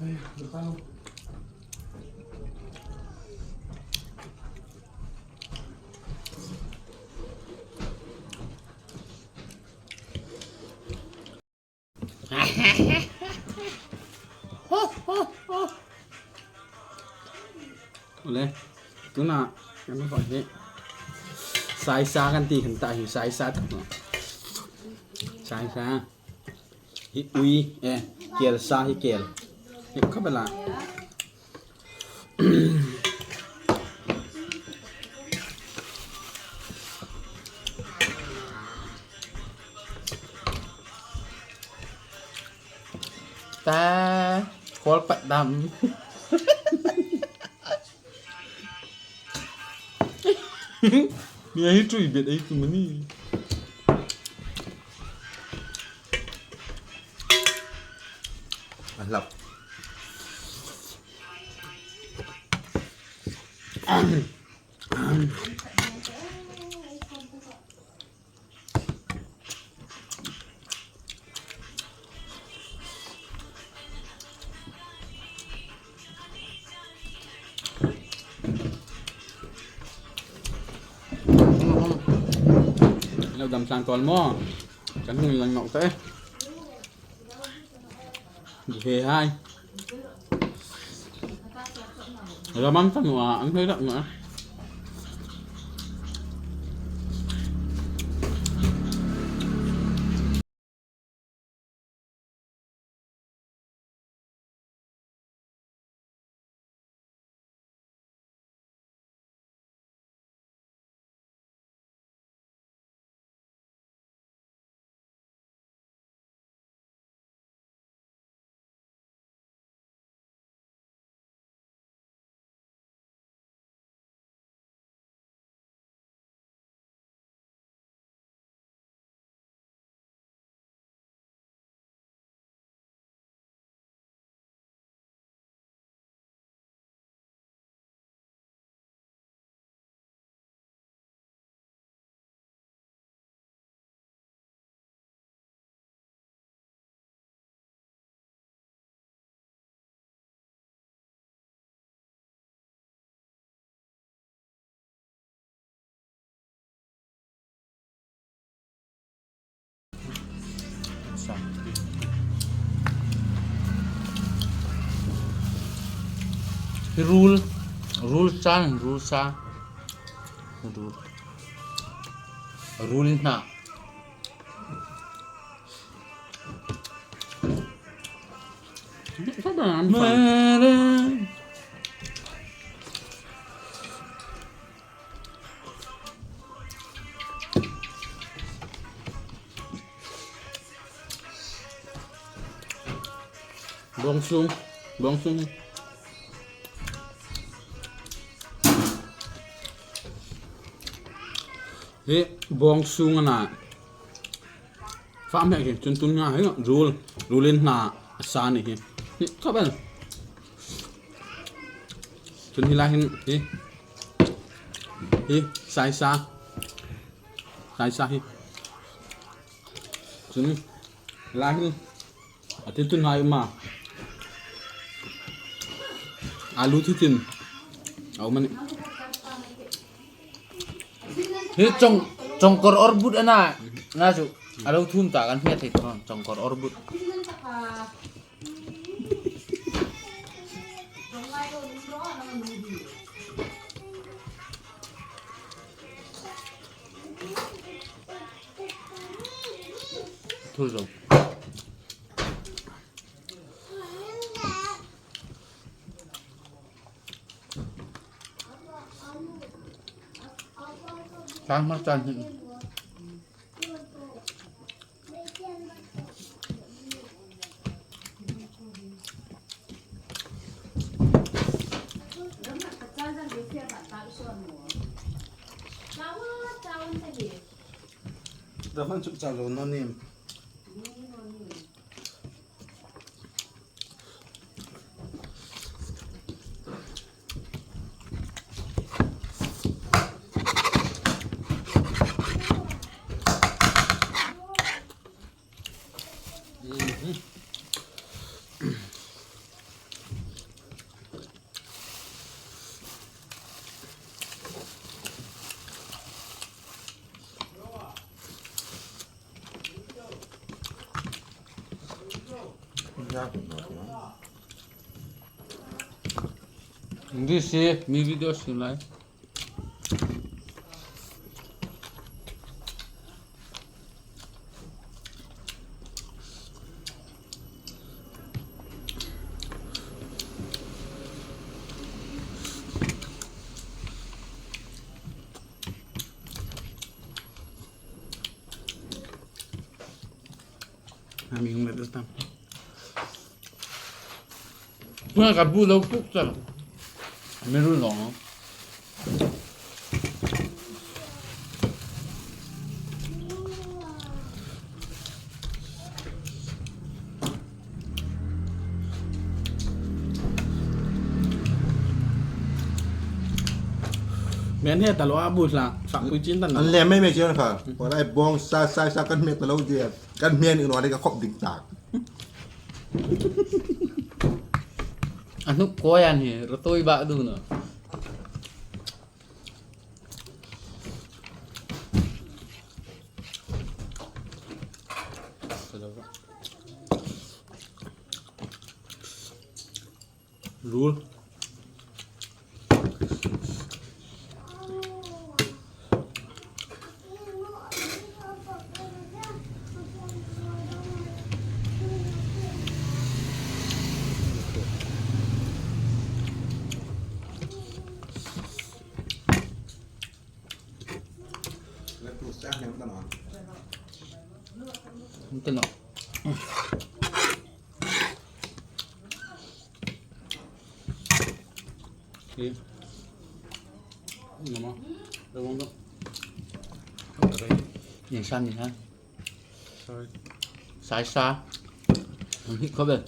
Awle tunah kan hmuh hi saisa kan ti kan tah hi saisa tak maw saisa hi ui e kel sa hi kel hi khawp a la. Ta kawl pat dam. Mi hi chui bet ei tu mani. A hlap. Lo dam tlang tawn maw? Kan hung lengmang te. He hai. Ramam fanu ah an hlei rak ma. Rul rul caan rul sa rul rul hna. Bawngsung bawngsung hi bawngsung a na. Fah hmeh khi cun tun nga hi rul rul in hna a sa nih hi hi khop an cun hi lai hin hi hi saisa saisa hi cun lai hin a ti tun hai ma alu thi tin au man. Hi cong congkor orbut ana na cu alo thum ta kan hmet thei ton congkor orbut. Thul zo. Tang hmarcha hnih. This is mi video sim lai. Tuna ka bu lo tuk cang. Miru lawng. Men he talo a bu hla fak pui chin tan An le mai mai chian kha. Wala ai bong sa sa sa kan met lo dia. Kan mian in wala ka khop ding tak. Anu koyan hi rotoi ba du na. Rul. Ito na. Okay. Nama. Lawang to. Nhìn san nhìn san. Sorry. Sai sa. Ang hit ko ba?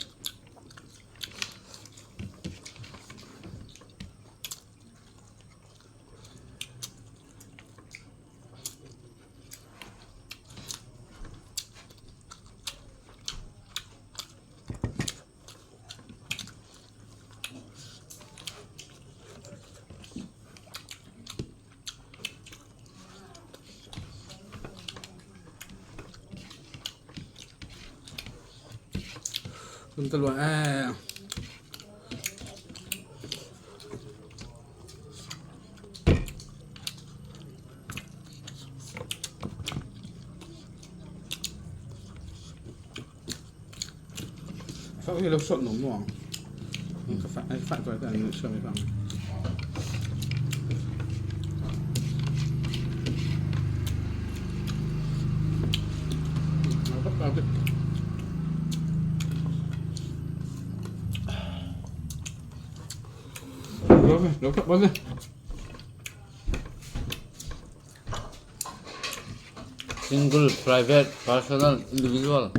Tum talwa eh. Sao khi sốt nóng muang. Ka fa ai fa ko ta ni so mi fa. Lo lo Single, private, personal, individual.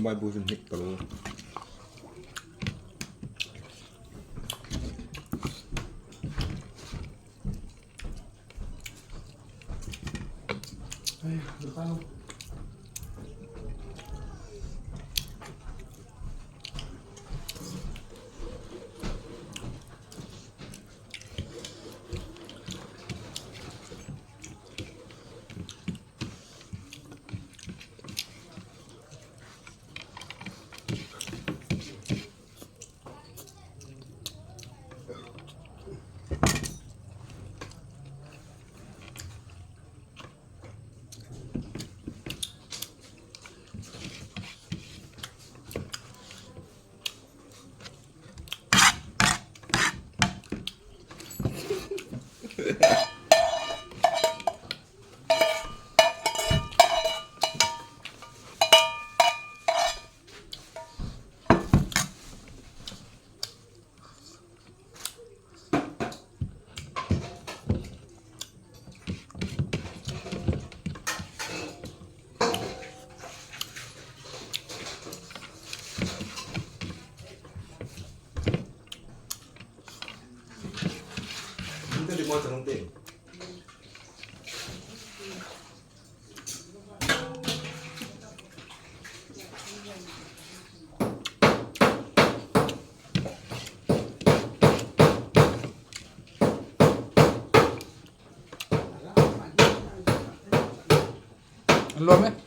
Mai bu sin hik talo. mo chang te. An lawm e.